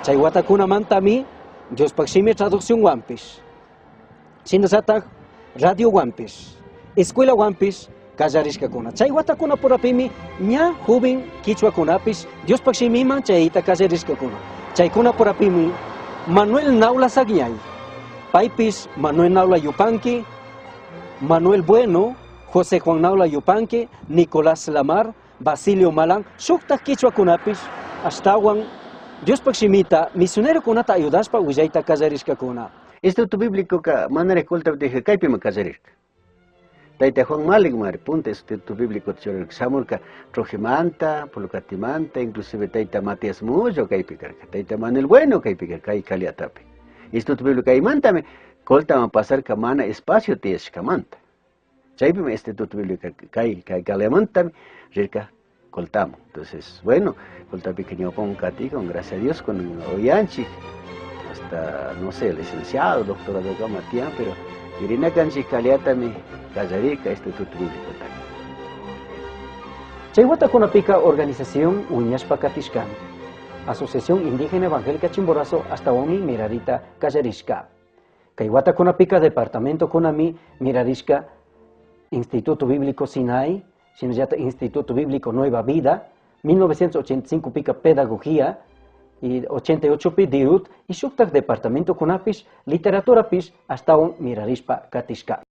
Chay watakunamantami Diospaj Shimi traduccionwanpish, shinallataj radiowanpish, escuelawanpish kallarishcacuna. Chay watakunapurapimi ña joven quichwakunapish Diospaj Shimiman chayta kallarishcacuna. Chaykunapurapimi Manuel Naula Sagñay, paypish Manuel Naula Yupanqui, Manuel Bueno, José Juan Naula Yupanqui, Nicolás Lamar, Basilio Malán, shujtaj quichwakunapish ashtahuan Diospaj Shimita misionerokunata ayudashpa willayta kallarishcacuna. Instituto Bíblicoka manaraj Coltapi kaypimi kallarirka. Tayta Juan Malik mari punta Instituto Bíblico churarka, shamurka Trujimanta, Pulucatimanta, inclusive Tayta Matías Mullo kaypi karka, Tayta Manuel Bueno kaypi karka, kay Caliatapi. Instituto Bíblico kaymantami Coltaman pasarka mana espacio tiyashkamanta. Chaypimi Instituto Bíblico kay Caliamantami rirka Coltaman. Entonces, bueno, Coltapika ñawpaman katikun, gracias a Dios, con uyanchik, hasta, no sé, licenciado, doctorado kama tiyan, pero yurina kanchik Caliatami kallarika Instituto Bíblico ta. Chay watakunapika organización wiñashpa katishkami. Asociación Indígena Evangélica Chimborazo ashtawanmi mirarita kallarishka. Kay watakunapika departamento kunami mirarishka Instituto Bíblico Sinai, shinallata Instituto Bíblico Nueva Vida, 1985 pika Pedagogía, y 88 pi DIUT, y shuktak departamento kunapish, literatura pish, ashtawan mirarishpa katishka.